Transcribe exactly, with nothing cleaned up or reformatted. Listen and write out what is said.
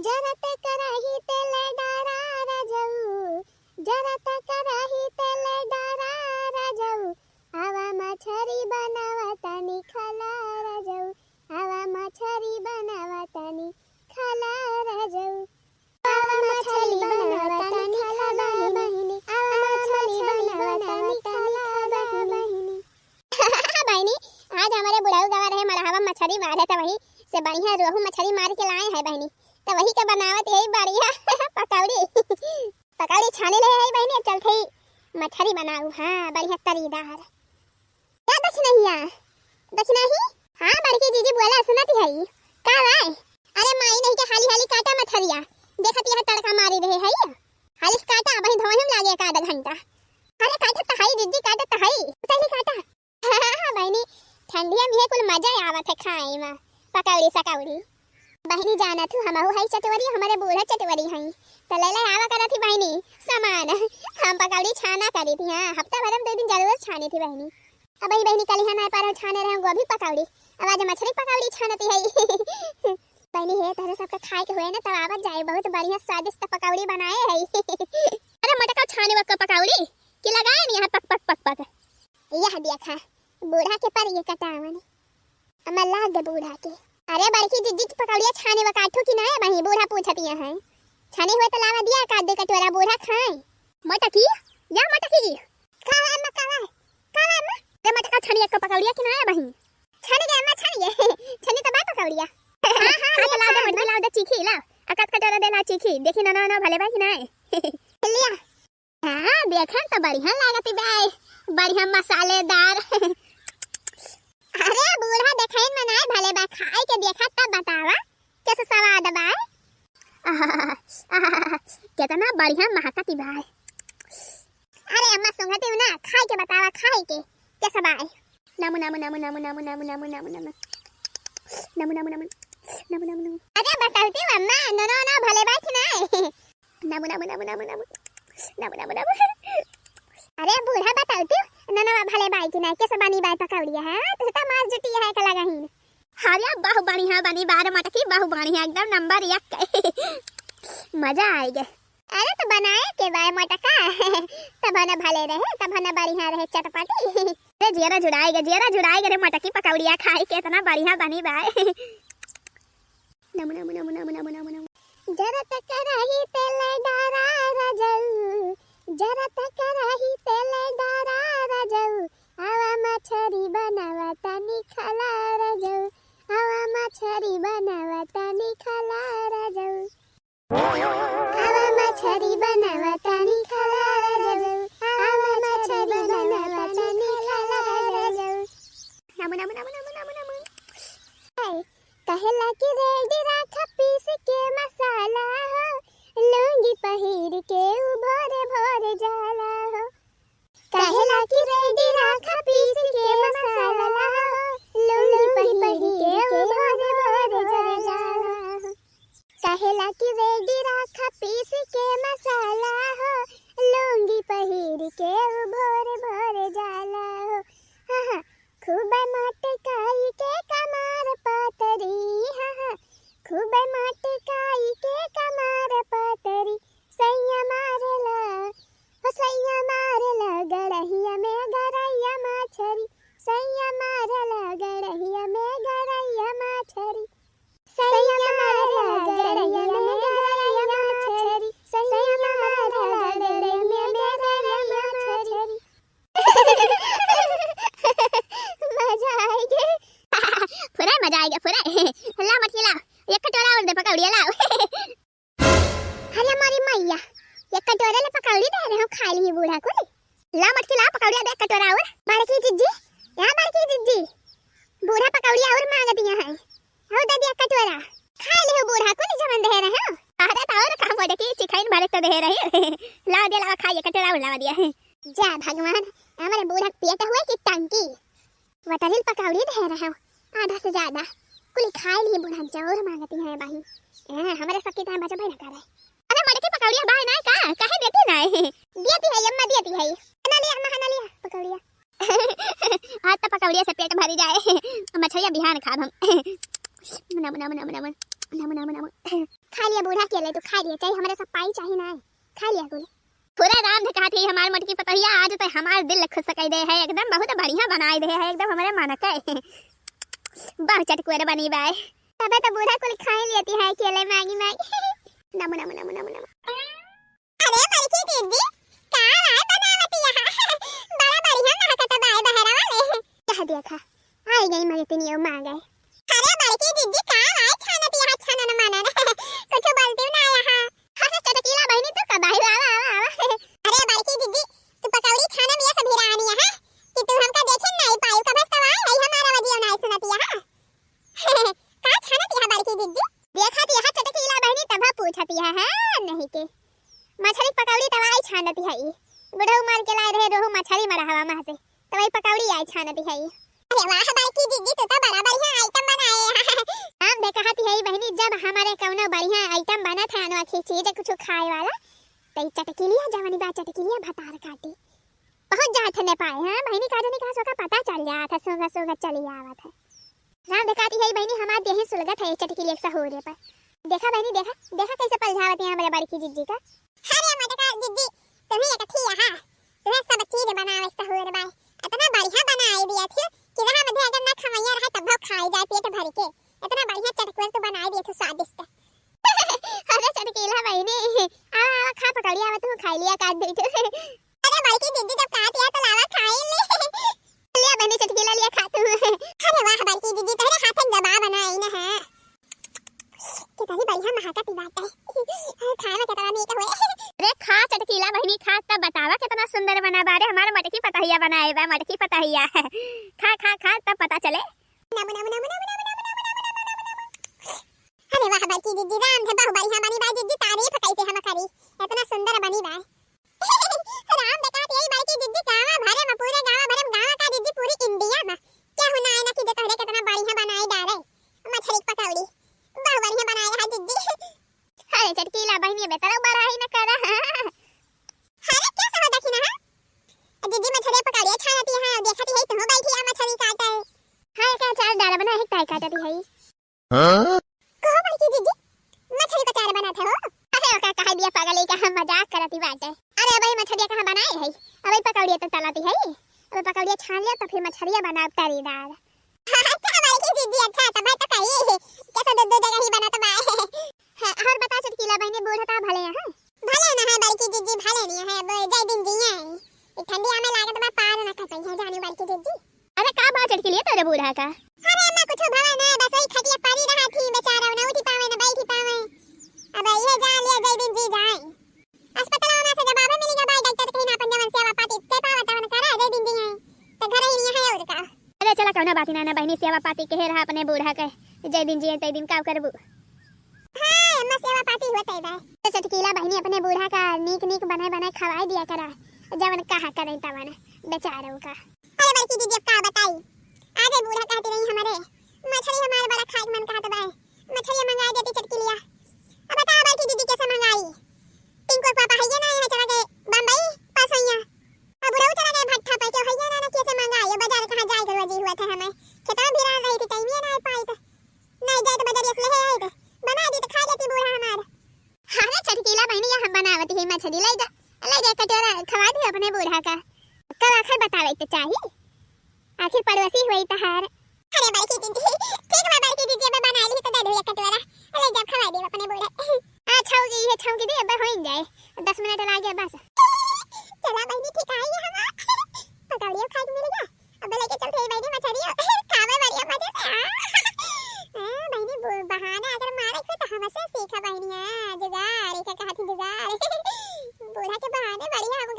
जरत कराही तेल डारा रजऊ, जरत कराही तेल डारा रजऊ, आवा मछरी बनावा तनी खाला रजऊ, आवा मछरी बनावा तनी खाला रजऊ। आवा मछरी बनावा तनी खाला बहिनी, आवा मछरी बनावा तनी खाला बहिनी। बहिनी, आज हमरे बुढ़ऊ गवा रहे मड़हवा मछरी मारे, त वही से बढ़िया रोहू मछरी मार के लाए हैं बहिनी, त वही के बनावत यही बढ़िया पकौड़ी। पकौड़ी छाने ले है बहिनी, अब चलते ही मछरी बनाऊ। हाँ, बढ़िया तरीदार। का दखिनहिया? दखिनही? हाँ, बड़की जीजी बोला, सुनत हई। का बाय? अरे माई नहीं के हाली हाली काटा मछरिया। देखत यह तड़का मारी रहे हई। हाली से काटा, वहीं धोए हम लागे एक आधा घंटा। अरे काटत त हई जीजी, काटत त हई। उतरली काटा। हाँ, हाँ, बहिनी, ठंडिया में ये कुल मजा आवत है खाए में। पकौड़ी सकौड़ी। बहिनी जानत हूँ, हमहू हई चटवरी, हमरे बूढ़ा चटवरी हई। त ले ले आवा करत ही बहिनी सामान। हम पकौड़ी छाना करी थी, हाँ, हफ्ता भर में दो दिन जरूर छानी थी बहिनी। अब ही बहिनी कलिहा नाय पारो छाने रहे गोभी पकौड़ी, अब आज मछरी पकौड़ी छानती है। बहिनी हे, तहरे सबके खाए के हुए ना, तब आवत जाए, बहुत बढ़िया स्वादिष्ट पकौड़ी बनाए है। अरे मटका छाने वक्त पकौड़ी कि लगाए नहीं यहाँ पक पक पक पक। यह देखा, बूढ़ा के पर ये कटावन। अम्मा लाग दे बूढ़ा के। अरे बड़की जिज्जी की पकौड़िया छाने व काठू की ना है बही, बूढ़ा पूछतिया है। छाने हुए तो लावा दिया का दे कटोरा बूढ़ा खाए। मोटकी, या मोटकी। का है अम्मा, का है? का है अम्मा? अरे मोटका छाने एक पकौड़िया की ना है बही। छाने के अम्मा, छाने के। छाने तो बा पकौड़िया। हाँ, हाँ, हाँ, तो लाओ दे, मोटकी लाओ दे, चीखी लाओ। अकत कटोरा दे ला चीखी। देखी ना, ना, ना, भले बा कि ना है। लिया। हाँ, देखन त बढ़िया लागत बाय, बढ़िया मसालेदार। अरे बूढ़ा, देखइन में नाय भले बा, खाए के देखा तब बतावा कैसे स्वाद बाय। आहा, आहा, केतना बढ़िया महकत बाय। अरे अम्मा सुंघती ना, खाए के बतावा, खाए के कैसे बाय। नमु, नमु, नमु। नमु, नमु, नमु। नमु, नमु, नमु। अरे बतौती अम्मा, नो, नो, नो, भले बाय कि नाय? नमु, नमु, नमु। नमु, नमु, नमु। अरे बूढ़ा बतौती, नो, नो, भले बाय कि नाय? कैसे बनी बाय पकौड़िया, हाँ? तू तो मार जुटी है एक लगहीन। अरे बहु बढ़िया बनी बाय रे मोटकी, बहु बढ़िया, एकदम नंबर एक। मजा आइगे। अरे तो बनाए के बाय मोटका, तब न भले रहे, तब न बढ़िया रहे चटपटी। अरे जियरा जुड़ाइगे, जियरा जुड़ाइगे रे मोटकी पकौड़िया खाए के, इतना बढ़िया बनी बाय। नमु, नमु, नमु। जरत कराही तेल डारा रजऊ, जरत कराही तेल डारा रजऊ, आवा मछरी बनावा तनी खाला रजऊ, आवा मछरी बनावा तनी खाला रजऊ। आवा मछरी बनावा तनी खाला रजऊ, आवा मछरी बनावा तनी खाला रजऊ। नमु, नमु, नमु। हाय, कहेला कि रेडी राखा पीस के मसाला हो, लुंगी पहिर के उ भोरे भोरे जाला हो। कहेला कि रेडी राखा पीस के मसाला हो, लुंगी पहिर के उ भोरे भोरे जाला हो। कहेला कि रेडी राखा पीस के मसाला हो, लुंगी पहिर के उ भोरे भोरे जाला हो। हाँ, हाँ, खूब मटकाई के कमार पातरी, हाँ, हाँ, खूब मटकाई के कमार पातरी, सैया मारेला, हो सैया मारेला गड़हिया में गरैया मछरी, सैया मारेला गड़हिया में गरैया मछरी। सैया मारेला गड़हिया में गरैया मछरी, सैया मारेला गड़हिया में गरैया मछरी। मजा आइगे। फुराय मजा आइगे, फुराय। ला मोटकी ला, एक कटोरा और दे पकौड़िया ला। अरे हमारी मैया, एक कटोरा ले पकौड़ी दे रहे हो, खाए ली बूढ़ा कुल। ला मोटकी ला पकौड़िया दे एक कटोरा और। बड़की जिज्जी, या बड़की जिज्जी, बूढ़ा पकौड़िया और मांग दिया है। हो दे दिया कटोरा। खाए ली बूढ़ा कुल जवन दे रहे हो। अरे तो और का मोटकी चिखाइन भरे तो दे रही। ला दे, लावा खाइए, कटोरा और लावा दिया है। जा भगवान, हमारे बूढ़ा पेट हुए कि टंकी। वतरिल पकौड़ी दे रहे हो, आधा से ज्यादा। कुली खाए ली बूढ़ा जरूर मांगती है बही। ए, हमारे सबकी टाइम बचा भाई ना करे। अरे मोटकी पकौड़िया बाय ना का? काहे देती ना है? देती है अम्मा, देती है। ना लिया अम्मा, ना लिया पकौड़िया। आज तो पकौड़िया से पेट भरी जाए। मछरिया बिहान खाब हम। नम, नम, नम, नम। नम, नम, नम। खा लिया बूढ़ा, अकेले तू खा लिया, चाही हमरे सब पाई चाही ना, खा लिया कुल। पूरा राम धे कहत ही हमार मोटकी पतोहिया, आज तो हमार दिल खुश कइ दे है एकदम, बहुत बढ़िया बनाइ दे है एकदम हमरे मन के। बहुत चटकुअर बनी बाय। तबे तो बूढ़ा कुल खाइ लेती है अकेले मांगी मांगी। नमो, नमो, नमो, नमो, नमो। अरे बड़की दीदी, का राय बनावत यहाँ? बड़ा बढ़िया महकत बाय बहरा वाले। कह देखा, आई गई मलिकिनियो माँ गए। अरे बड़की दीदी, का राय छानत यहाँ छानन मानन? कुछ बोलती ना यहाँ। अरे चटकीला बहिनी, तू कब आई? आवा, आवा, आवा। अरे बड़की दीदी, तू पकौड़ी छाने में ये सब हिरानी है कि तू हमका देखे नहीं पाई, कब से आई है हमारा वजियो नहीं सुनत यहाँ। का छानत यहाँ बड़की दीदी? देखत यहाँ चटकीला बहिनी तब पूछत यहाँ है नहीं के। मछरी पकौड़ी तवाई छानत है ई। बुढ़ऊ मार के लाए रहे रोहू मछरी मरहवा मह से। तवाई पकौड़ी आई छानत है ई। अरे वाह बड़की दीदी, तू तो बड़ा बढ़िया आइटम बनाए है। हम दे कहत है बहिनी, जब हमारे कौनो बढ़िया आइटम बनत है अनोखी चीज कुछ खाए वाला, तो ई चटकीलिया जवनी बा चटकीलिया भतार काटी। पहुँच जात है नेपाल, हाँ बहिनी, का जाने कहाँ सोका पता चल जात है, सोगा सोगा चली आवत है। राम देखाती है बहिनी, हमार देहे सुलगत है चटकीलिया के सहोरे पर। देखा बहिनी, देखा, देखा कैसे पलझावत है हमरे बड़की जिज्जी का। अरे मोटका जिज्जी, तुम्हें एक थी यहाँ, तुम्हें सब चीज बनावे सहोर बाय। इतना बढ़िया बनाए दिया थी कि रहा बधे अगर ना खवैया रहे तब खाई जाए पेट भर के। इतना बढ़िया चटकुआ तो बनाए दिए थे स्वादिष्ट। अरे चटकीला बहिनी, आवा, आवा, खा पकौड़ी, आवा, तू खाई लिया, काट दे तू। अरे बड़की दीदी, जब काट दिया तो लावा खाई ले। लिया बहिनी चटकीला, लिया खा तू। अरे वाह बड़की दीदी, तोहरे हाथन जबा बनाई न है। कितनी बढ़िया महकत बाटे। खाए में कितना मीठ हुए। अरे खा चटकीला बहिनी खा, तब बतावा कितना सुंदर बना बा। अरे हमार मटकी पतहिया बनाए बा, मटकी पतहिया। खा, खा, खा, तब पता चले। नमो, नमो, नमो। अरे वाह बड़की जिज्जी, राम धे बहु बढ़िया बनी बा जिज्जी, तारीफ कैसे हम करी, इतना सुंदर बनी बा। राम देखा यही बड़की जिज्जी गावा भरे में, पूरे गावा भरे में, गावा का जिज्जी पूरी इंडिया में केहू ना आए ना कि जो तोहरे कितना बढ़िया बनाए डारे मछरी के पकौड़ी, बहु बढ़िया बनाए रहा जिज्जी। अरे चटकीला बहिनी, बेतरा बड़ा ही न करा। अरे कैसे हो देखी ना, जिज्जी मछरी पकौड़ी छानती है, देखती है तुम बैठी है मछरी काटे। हाँ, का चार डारा बना है, काय काटती है? हाँ? कहो बड़की जिज्जी, मछरी का चार बनात हो? अरे ओका कहे दिया पागल, ई का हम मजाक करती बाटे। अरे अबे मछरिया कहाँ बनाए है, अबे पकौड़िया तो तलाती है, अबे पकौड़िया छान लिया तो फिर मछरिया बनाब तरीदार। हाँ, अच्छा बड़की जिज्जी, अच्छा तो मैं तो कही कैसे दो दो जगह ही बनत बाए। हाँ, और बता चटकीला बहिनी, बूढ़ा ता भले हैं? भले ना है बड़की जिज्जी, भले नहीं है, वो जय दिन जिए। ई ठंडी आमे लागत बा, पार ना कर पाई है जानी बड़की जिज्जी। अरे का बा चटकीलिया तोरे बूढ़ा का? अरे अम्मा कुछ भवा ना, बस वही खटिया पारी रहा थी बेचारा, ना उठी पावे ना बैठी पावे। अब ये जा लिया जय दिन जी जाए। अस्पताल में से जवाब मिल गया भाई, डॉक्टर कहीं ना अपन जवन सेवा पाती के पावा तवन करा जय दिन जी है। तो घर ही नहीं है और का। अरे चला कौनो बात ना, ना बहिनी सेवा पाती के रहा अपने बूढ़ा के, जय दिन जी तय दिन का करबू। हाँ अम्मा सेवा पाती होते बा। तो चटकीला बहिनी अपने बूढ़ा का नीक नीक बनाए बनाए खवाए दिया करा, जवन कहा करे तवन बेचारों का। अरे बड़की दीदी, अब का बताई, आज ही बूढ़ा कहती रही हमरे, मछली हमारे बड़ा खाए के मन कहत बा, मछली मंगाई देती चटकीलिया। अब बता बड़की दीदी कैसे मंगाई? टिंकू के पापा हइये ना, यहाँ चला गए बम्बई, पास हइया। अब बुढ़ऊ चला गए भट्ठा पे, क्यों हइये ना, ना कैसे मंगाई? ये बाजार कहाँ जाए के रोजी हुआ था हमें, खेतवा में भिड़ा रही थी, टाइम ये ना पाई तो, नहीं जाए तो बाजार से ले आए तो बना दी तो खा लेती बूढ़ा हमार। अरे चटकीला बहिनी, ये हम बनावती है मछली, ले जा, ले जा कटोरा खवा दी अपने बूढ़ा का। कल आखिर बतावे तो चाहिए, आखिर पड़ोसी हुई तहार। अरे बड़की दीदी, ठीक बा बड़की दीदी, अब बना ली तो दे दू एक कटोरा, ले जा खवा दी अपने बूढ़ा। हाँ छौकी, ये छौकी दी, अब हो ही जाए, दस मिनट लागे बस। चला बहिनी, ठीक आई है हम, पकौड़ियों खाए के मिल गया। अब लेके चलते हैं बहिनी मछरियो। खावे बढ़िया मजे से। हाँ। हाँ, बहिनी बु-, बहाने अगर मारे के तो हमसे सीखा बहिनी। हाँ, जुगाड़, एका कहत ही जुगाड़। बूढ़ा के बहाने बढ़िया हम